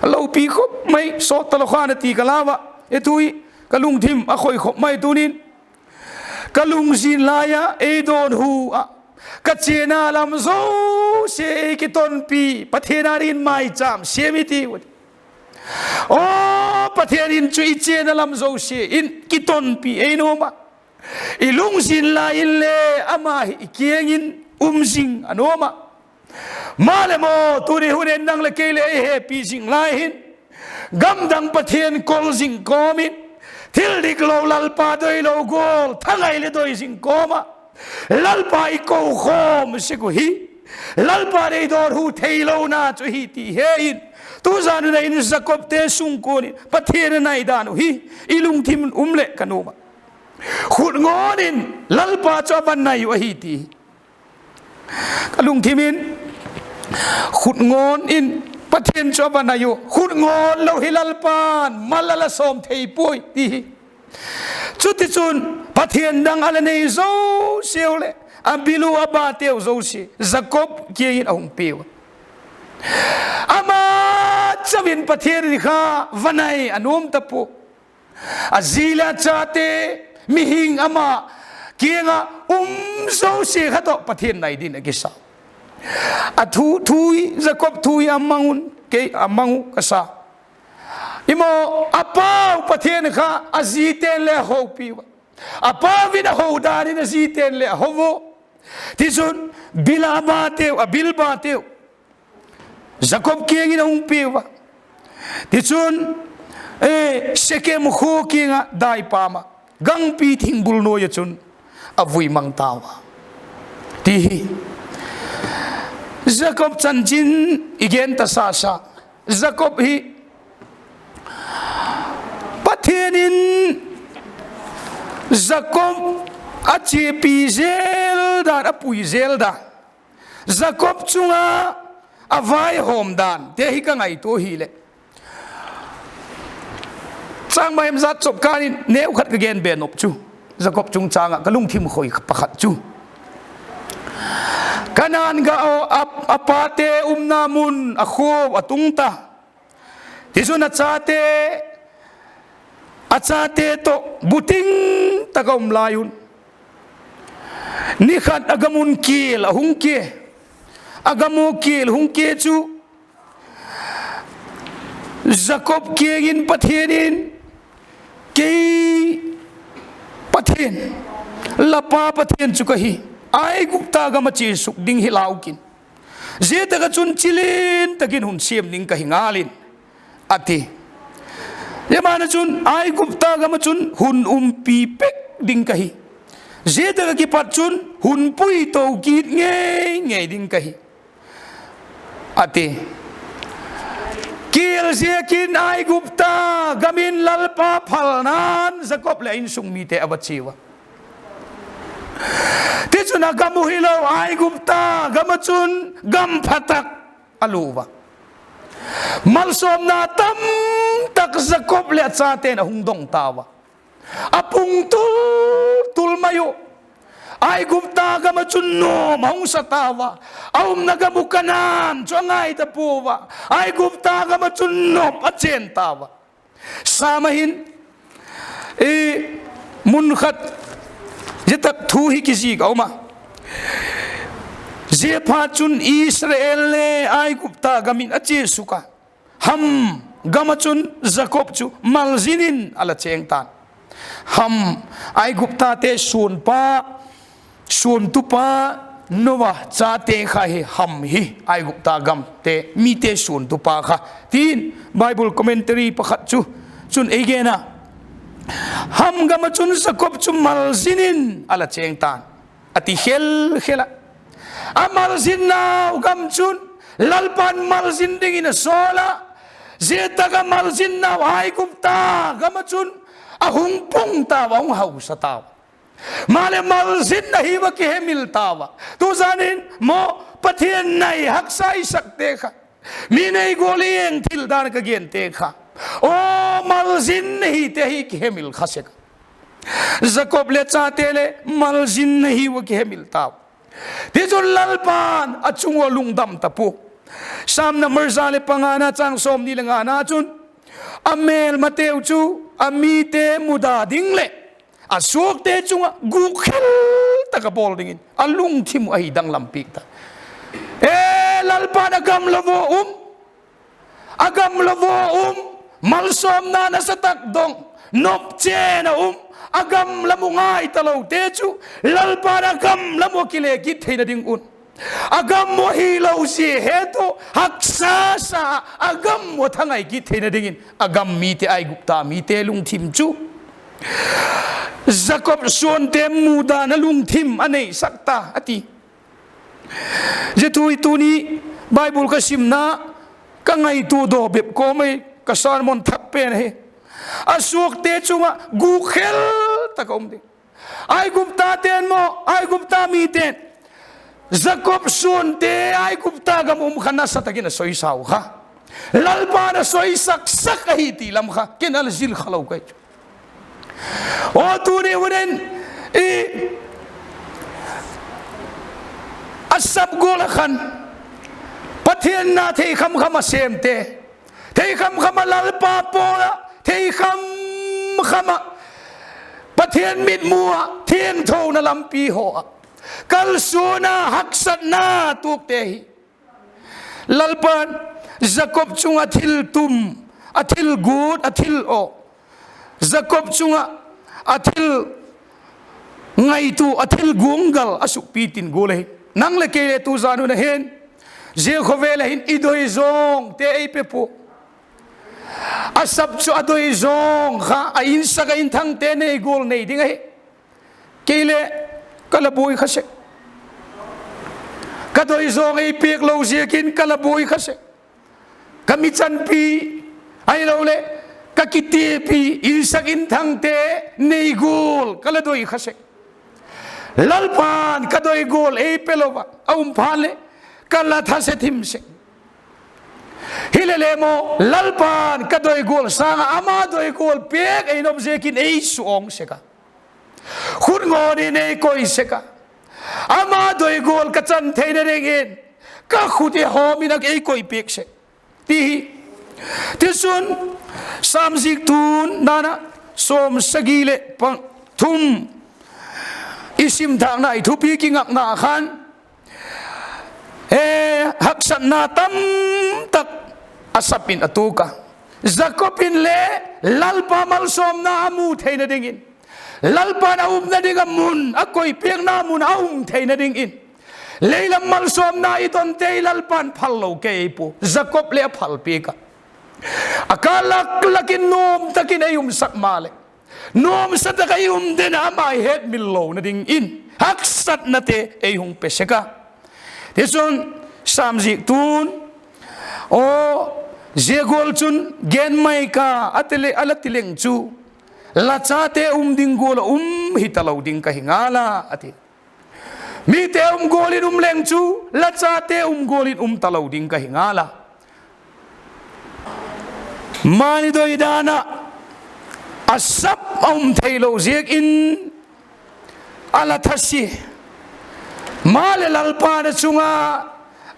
A lopi khop mai, sawt talo khan a ti ka lau a, e, tu hi ka lungthim a khoi khop mai tunin. Ka lungzin lai ah ei dawnhu ah, ka chiana lam zosia ei kitonpi, Pathian â dingin maichâm siam hitiu. Aw, Pathian in chu i chiana lam zosia in kitonpi ei nuam a, i lungzin lai inle ama hi i kiang in um zing a nuam a. Maleh maw, tuni hun in nang leh kei leh ei hepi zing lai hin, gamdang pathian kol zing kawm in, thil diklo Lalpa doilo gual thangai leh doi zing kawm ah, Lalpa i kokhawm sek uh hi, Lalpa ei dawnhu theilona chu hi ti he in, tuzan un ah in Jakobte sungkuan in Pathian a nai dan uh hi i lungthim un um leh ka nuam a. Khutngawn in Lalpa chu a va nai uh ahi ti hi ka lungthim in, khutngawn in Pathian chu a va nai uh, khutngawn lo hi Lalpa'n mal a la sawm thei puai ti hi. Chutichun, Pathian dang a la nei zosiau leh a bil uh a bateu zosia Jakob kiang in a hung piu a. Ama chau in Pathian in kha va nai a nuam ta pua. A zi leh a chate, mihing ama kiang ah um zosia kha tawh Pathian nai dingin a kisa. A thu, thu hi, Jakob thu hi a mang un, kei a mang uh ka sa. I maw, a pau Pathian kha a zite'n le a hopi ua, a pau in a ho dan in a zite'n le a ho ua. Tichun, bil a bateu, a bil bateu Jakob kiang in a hung piu a. Tichun, e, Sekem khua kiang ah daipam ah, gangpi thingbul nuai ah chun a vui mang tau a, ti hi. Jakob chanchin i gen ta sa sa. Jakob hi Pathian in Jakob a chiapi zel dan, a pui zel dan, Jakob chung ah a vaihawm dante hi ka ngaitua hileh, chang mai em zat chop kân in neu khat ka gen be nop chu, Jakob chungchâng ah ka lungthim khoi pakhat chu, Kanaan gam, a, a pate umna mun a khua a tung ta. Tichun a chate, a chate tawh buting tak a um lai un, ni khat a gam un kial a hung kia, a gam ua kial hung kia chu Jakob kiang in Pathian in, Kei Pathian, la pa Pathian chu ka hi, Aigupta gam ah chia suk ding hi lau kin, zia tak ah chun chilin tak in hun siam ding ka hi ngal in, a ti. Zia ban ah chun Aigupta gam ah chun hun umpi pek ding ka hi, zia tak ah kipat chun hun pui to kit ngei ngei ding ka hi, a ti. Kial ziakin Aigupta gam in Lalpa phalna'n Jakob leh a insung mite a va chia ua. Tichun a gam uh hilo Aigupta gam ah chun gam pha tak a lua ua. Malsawmna tam tak Jakob leh a chate'n a hung dong tau a. A pung tul tul mai uh. Aigupta gam ah chun nuam a hung sa tau a. A umna gam uh Kanaan chu a ngai ta pua ua. Aigupta gam ah chun nop a chên tau a. Sam ah hin, E, mun khat zia tak thu hi kizik a um a. Ziaphatchun Israel le Aigupta gam in a chia suk a, Ham gam ah chun Jakob chu malzin in a la chêng ta'n. Ham, Aiguptate suanpa, suantupa, Noa chate kha hi Ham hi, Aigupta gamte mite suantupa kha, ti'n Bible commentary pakhat chu chun ei gen a. Ham gam ah chun Jakob chu malzin in a la chêng ta'n, a ti khel khel a. A malzinnau gam chun Lalpa'n malzin dingin a sawl a, zia tak ah malzinnau Aigupta gam ah chun a hung pung tau a, hung hausa tau. Maleh malzin ahi ua kihemil tau a. Tuzan in maw, Pathian nai haksa i sakte kha, mi nei gual i eng thil dan ka gente kha, aw, malzin ahite hi kihemil kha sek a. Jakob le chate le malzin ahi ua kihemil tau. Tichun Lalpa'n a chung ua lungdam ta pua. Sam number za leh pangana chang sawmni le ngana chun, a mêlmateu chu a mite muda ding leh a suakte chung ah gûkkhel tak a bawl dingin a lungthim uh ahi danglam piak ta. E, Lalpa'n a gam la ua um, a gam la ua um, malsawmna nasa tak dong, nop chen a um, a gam la mu ngai talote chu Lalpa'n a gam la mu kile kit theina ding un, a gam mu hilo zia het u haksa sa a, a gam mu thangai kit theina dingin a gam mite, Aigupta mite lungthim chu Jakob suante muda'n a lungthim a neisak ta a ti. Zia thu hi tuni Bible ka simna ka ngaitua daw bep kawm ei, ka sermon thak pen ahi. A suakte chung ah gûkkhel tak a um ding. Aiguptate'n maw, Aigupta mite'n Jakob suante Aigupta gam um kha nasa tak in a soisau kha, Lalpa'n a soisak sak ahi ti lam kha ken a la zil kha lo kai chu. Aw, tuni hun in i a sap gual ah khan, Pathian na theikham kham ah sêmte, theikham kham ah Lalpa pawl ah, theikham kham ah Pathian mitmu ah thiangthona lampi haw ah kalsuan a haksatna tuakte hi Lalpa'n Jakob chung ah thil tum, a thil guat, a thil aw, Jakob chung ah a thil ngaitua, a thil guanggal a sukpi tin gual ahi. Nang leh kei le tu zan hun a hin zia khawvel ah hin i doi zawngte ei pe pua. A sap chu a doi zawng kha, a insak ah inthangte nei gual nei ding ahi. Kei le ka la buai kha sek. Ka doi zawng ei piak lo ziakin ka la buai kha sek. Ka mi chanpi, ahiloleh ka kitipi, insak inthangte nei gual ka la doi kha sek. Lalpa'n ka doi gual ei pe lo ah a um phat leh ka la thase thim sek. Hilele maw, Lalpa'n ka doi gual sâng ah ama doi gual piak ei nop ziakin ei suawng sek a, khut ngawn in ei koi sek a, ama doi gual ka chan theina dingin ka khut i hawm in a ei koi piak sek ti hi. Tichun, Sam ziktun dan ah sawmsagi leh pang thum i sim thâkna i thupi kingakna khan, e, haksatna tamtak a sap in a tuak a. Jakob inle Lalpa malsawmna a mu theina dingin, Lalpa'n a umna ding ah mun, a koipiakna mun a um theina dingin, lei lam malsawmna i donte hi Lalpa'n phal lo kei pua, Jakob le a phal piak a. A kâl lak lak in nuam tak in ei umsak maleh, nuamsa tak ah i um den a ama i hetmil lona dingin haksatnate ei hung pe sek a. Tichun, Sam ziktun, aw, zia gual chun gen mai ka, a ti leh, a la ti leng chu, la chate um ding gual ah um hi talo ding ka hi ngal a, a ti. Mite um gual in um leng chu, la chate um gual in um talo ding ka hi ngal a. Mani doi dan ah a sap a um theilo ziak in a la thase. Maleh Lalpa'n a chung ah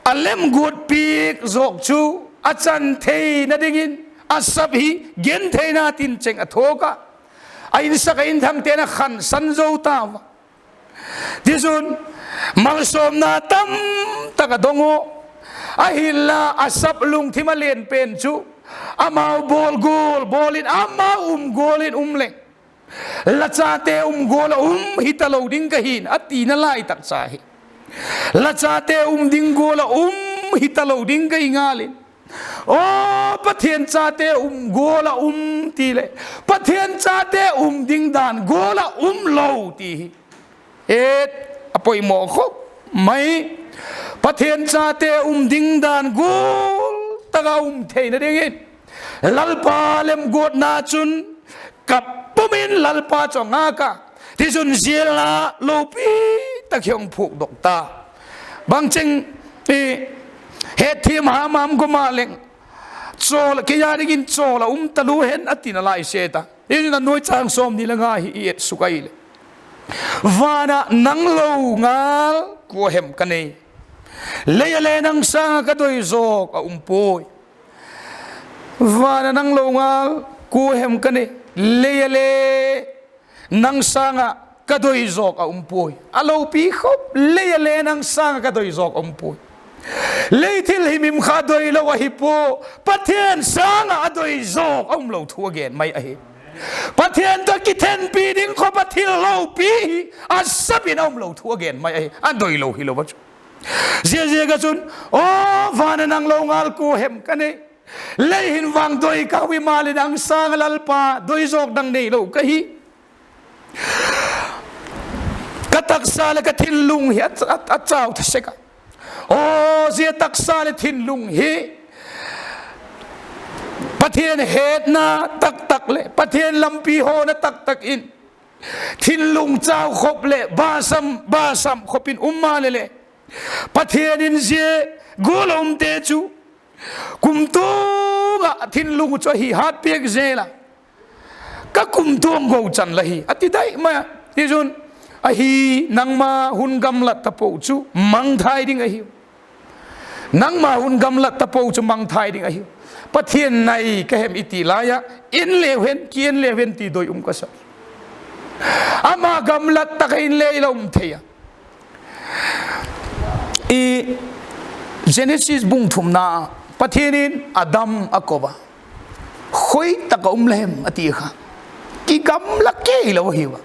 a lemguat piak zawk chu a chan theina dingin a sap hi gentheina tincheng a thuak a. a insak a inthangte'n a khansan zo tau a. Tichun, malsawmna tamtak a dong u. Ahinla, a sap lungthim a lian pen chu, amau bawl gual bawl in, amau um gual in um leng, la chate um gual ah um hitalo ding ka hi'n, a tina lai tak cha hi. La chate um ding gual ah um hitalo ding ka hi ngal in. Aw, Pathian chate um gual ah um ti leh, Pathian chate um ding dan gual ah um lo ti hi, e, a poimaw khop mai. Pathian chate um ding dan gual tak a um theina dingin, Lalpa lemguatna chun kap pum in Lalpa chu a ngak a. Tichun, zial a lopi tak hi hung phuakdok ta. Bangcheng, e, hetthiam ham am gom a leng, chawl, kei a dingin chawl a um talu hen, a tina lai set a. Tichun, a nuai chang sawmni le nga hi i et suk ahileh, van ah nang lo ngal kua hem ka nei? Lei ah le nang sâng ah ka doi zawk a um puai. Van ah nang lo ngal kua hem ka nei? Lei ah le nang sâng ah ka doi zawk a um puai. A lopi khop, lei ah le nang sâng ah ka doi zawk a um puai. Lei thil himhim kha doi lo ahi pua, Pathian sâng ah a doi zawk a um lo thu a gen mai ahi. Pathian tawh kithenpi ding khop a thil lopi hi a sap in a um lo thu a gen mai ahi, a doi lo hilo a chu. Ziaziak ah chun, aw, van ah nang lo ngal kua hem ka nei? Lei hin vang doi ka hi maleh, nang sâng ah Lalpa doi zawk dang neilo ka hi. Ka taksa leh ka thinlung hi a, a, a chau tha sek a. Aw, zia taksa leh thinlung hi Pathian hetna taktak leh Pathian lampi hawna taktak in thinlung chau khop leh basam, basam khop in um maleh le, Pathian in zia gual a umte chu kumtuang ah thinlung chu a hi hat piak zel a, ka kumtuang go chan la hi, a ti dai mai a. Tichun, ahi, nangma hun gamlat tapo chu mangthai ding ahiu. Nangma hun gamlat tapo chu mangthai ding ahiu. Pathian nai ka hem i ti lai ah, en leu hen, ki en leu hen ti doi um ka sa. Ama gamlat tak ah inle i la um thei a. I Genesis bung thumna, Pathian in Adam a ko a, khoi tak ah um la hem a ti kha, kigamla kei lo ahiu a.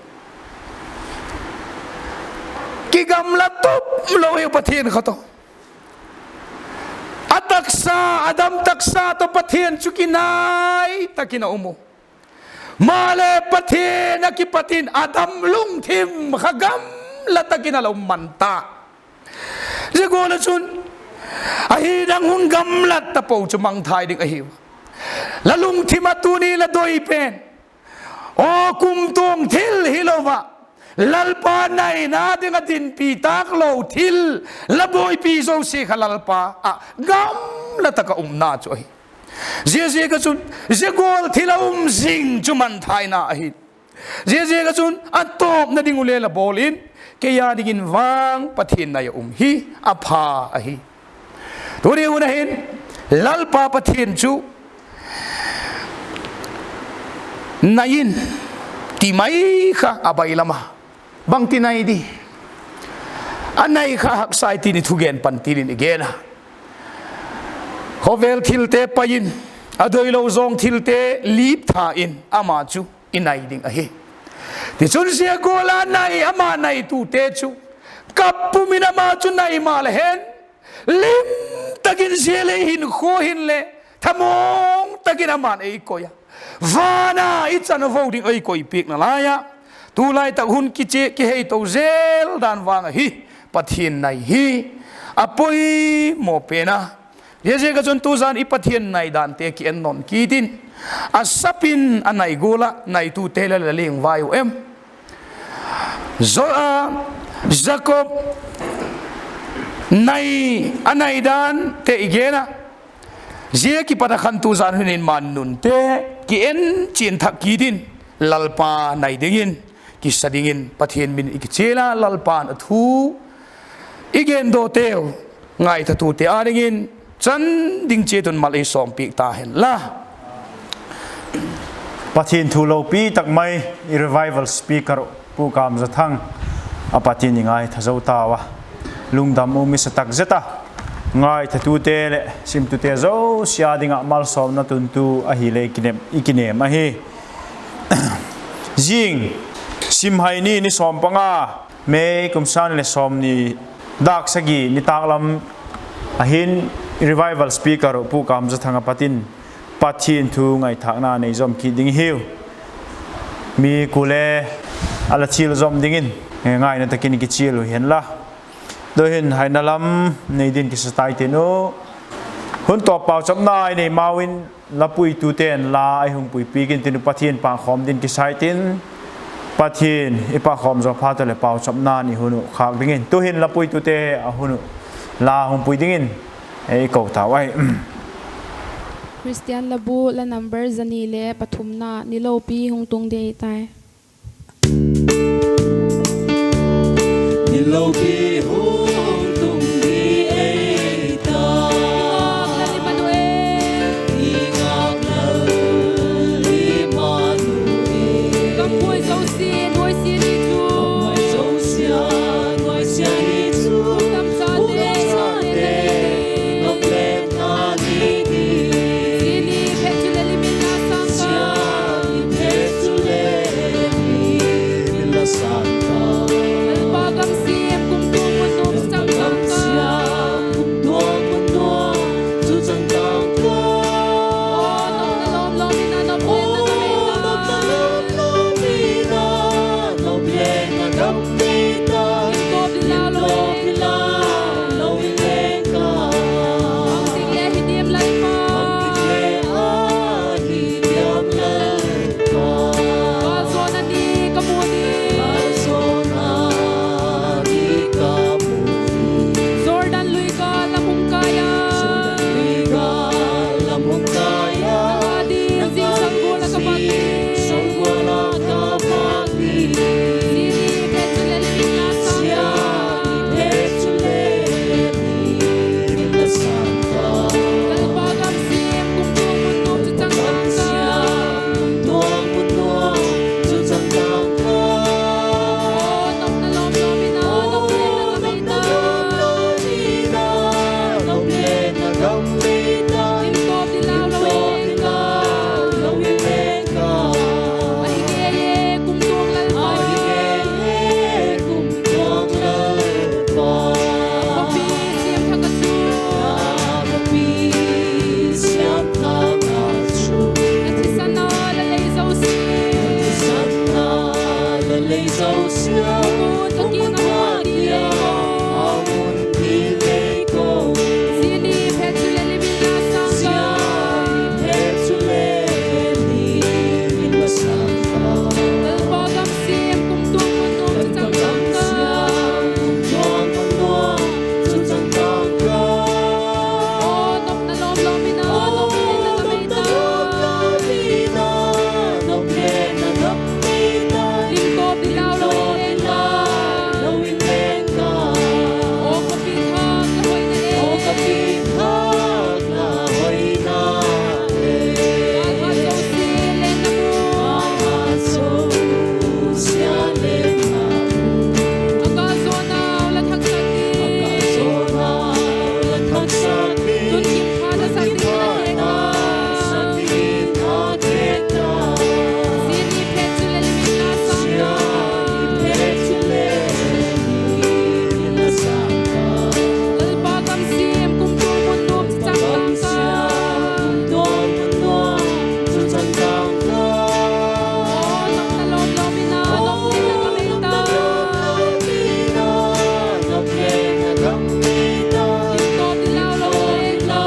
Kigamla tup lo ahiu Pathian kha tawh. A taksa, Adam taksa tawh Pathian chu kinai tak in a um u. Maleh Pathian a kipat in Adam lungthim kha gamla tak in a la um man ta. Zia gual ah chun, ahi, nang hun gamlat tapo chu mangthai ding ahiu. La lungthim ah tuni la doi pen, aw, kumtuang thil hilo ah, Lalpa naina ding ah dinpi tâk lo thil, la buaipi zosia kha Lalpa ah gamla tak ah umna chu ahi. Ziaziak ah chun, zia gual thil a um zing chu mangthaina ahi. Ziaziak ah chun a tawpna ding uh le la bawl in, kei a dingin vang Pathian nai a um hi a pha ahi. Tuni hun ah hin, Lalpa Pathian chu nai in ti mai kha a bailam a, bangti nai di? A nai kha haksa i tin i thugen pantil in i gen a. Khawvel thilte pai in, a doilo zawng thilte lip tha in ama chu i nai ding ahi. Tichun zia gual a nai, ama naitute chu kap pum in ama chu nai maleh hen, lim tak in zia lei hinkhua hinle thamawng tak in ama'n ei koi a, van a i chan vo ding ei koi piakna lai a, tulai tak hun kichia kihei to zel dan vang ahi, Pathian nai hi a poimaw pen a. Ziaziak ah chun tuzan i Pathian nai dante ki en nawn kit in, a sap in a nai gual ah naitute le la leng vai u em? Zo-, a, Jakob nai, a nai dante i gen a, zia kipat a khan tuzan hun in man nunte ki en chian thak kit in, Lalpa nai dingin kisa dingin Pathian min i kichial a, Lalpa'n a thu i gendawteu ngaithatute â dingin chan ding chiat un mal ei sawmpiak ta hen la. Pathian thu lopi tak mai i revival speaker Pu Kamzathang a pat in i ngaitha zo tau a, lungdam um i sa tak zet a, ngaithatute leh simtute zosia ding ah malsawmna tuntu ahile i kinem, i kinem ahi. Zing, Simhai ni, ni sawm panga, May kum sâng ni leh sawmni, dâk sagi nitâk lam ahin, revival speaker Pu Kamzathang a pat in Pathian thu ngaithâkna nei zawm kit ding i hiu. Mi kuale a la chial zawm dingin ngaina tak in kichial u hen la. Tu'hin haina lam nei din kisa tai tin u. Hun tawp pauchapna i nei mau in, la puitute'n la ei hung puipiak intin u, Pathian pâkkhawm din kisai tin. Pathian i pâkkhawm zaw phat u leh pauchapna'n i hun uh khâk dingin, tu'hin la puitute a hun uh la hung pui dingin ei ko tau ahi. Christian Labu, la number za ni le pathumna, ni lopi hung tung ding tai. Ni lopi hung tung ding ei ta. Emmanuel, Emmanuel. Gam huai zosia nuaisiat ni chu, gam huai zosia nuaisiat ni chu, gam chate, gam chate nopna ni ding. Zia ni phet chule limit la sâng ka, phet chule limit la sâng ka. Lalpa gam siam kumtuang mun nuam chu chang ka, kumtuang mun nuam chu chang ka. Aw, nopna lawm lawm in a nop leng na gam ei ta. Nopna lawm lawm in a nop leng na gam ei ta. Lim tawp dilau lo, lim tawp dilau lo in leng ka. Bangtik le hi diam Lalpa, bangtik le hi diam Lalpa. Gâlzawna ni ka mu ding, gâlzawna ni ka mu ding. Jordan lui gâl lam hung kai a, Jordan lui gâl lam hung kai a, nang â ding zingsang gual ah ka vâk ding, zingsang gual ah ka vâk ding. Zia ni phet chule limit la sâng ka, zia ni phet chule limit la sâng ka. Lalpa gam siam kumtuang mun nuam chu chang ka, kumtuang mun nuam chu chang ka. Aw, nopna lawm lawm in a nop leng na gam ei ta. Nopna lawm lawm in a nop leng na gam ei ta. Lim tawp dilau lo in leng ka, lo in leng ka. Ahi ngei e kumtuang Lalpa, ahi ngei e kumtuang Lalpa. Khawpi siam thak ah chu, khawpi siam thak ah chu, na thisan a la lei zosia, na thisan a la lei zosia, hung un ka kiang ah, hung un ka kiang ah, hung un ka kiang ah. Zia ni phet chule limit la sâng ka, zia ni phet chule limit la sâng ka. Lalpa gam siam kumtuang mun nuam chu chang ka, kumtuang mun nuam chu chang ka. Aw, nopna lawm lawm in a nop leng na gam ei ta. Nop leng na gam ei ta. Lim tawp dilau lo in leng ka, lo in leng ka. Aw ka pi thak la hoina e, aw ka pi thak la hoina e. Gâlhat zosia leng na mu, gâlhat zosia leng na mu. A gâlzawna la thaksak ding, a gâlzawna la thaksak ding. Tun kim pha na sak ding la thek a, sak ding la thek a. Zia ni phet chule limit la sâng ka, zia ni phet chule limit la sâng ka. Lalpa gam siam kumtuang mun nuam chu chang ka, kumtuang mun nuam chu chang ka. Aw, nopna lawm lawm in a nop leng na gam ei ta. Nop leng na gam ei ta. Lim tawp dilau lo in leng ka,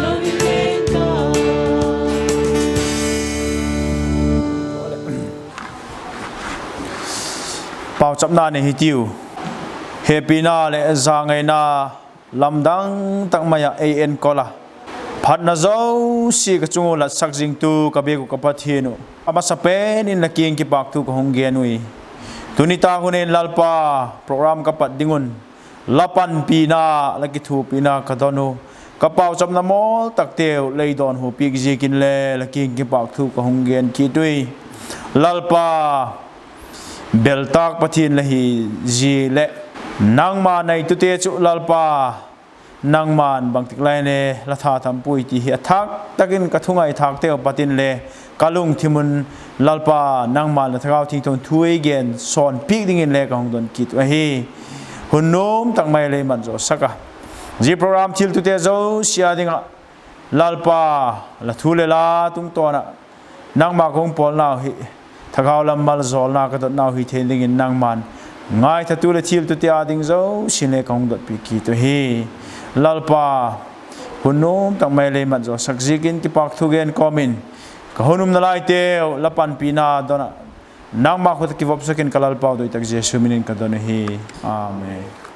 lo in leng ka. Pauchapna nei hitiu. Hepina leh zangaina lamdang tak mai ah ei enkol a, phatna zosia ka chung ua latsak zingtu ka biak uh ka Pathian uh, a masapen in la kiang kipâkthu ka hung gen ui. Tuni tak hun in Lalpa, program ka pat ding un la panpina, la kithuapina ka don u. ka pauchapna mawl takteu lei dawnhu piak ziakin le la kiang kipâk thu ka hung gen kit ui. Lalpa, beltâk Pathian la hi zia leh, nangma neitute chu Lalpa, nangma'n bangtik lai le la tha tham puai ti hi a thâk tak in ka thungaithâkteu pat inle ka lungthim un, Lalpa, nangma'n la Thagau Thiangtho'n thu ei gen sawn piak dingin le ka hung don kit uh ahi. Hun nuam tak mai lei mat zawsak a, zia program thiltute zosia ding ah, Lalpa, la thu leh la tungtawn ah nangma ka hung pawlnau hi, thagau lam maljawlna ka dotnau hi thei dingin nangma'n ngaithatu leh thiltute â ding zosia'n le ka hung dotpi kit uh hi. Lalpa, hun nuam tak mai lei mat zawsak ziakin kipâk thu gen kawm in, ka hun umna laiteu la panpina don ah, nangma khut ah kivopsak in ka Lalpau doi tak Jesu min in ka don uh hi. Amen.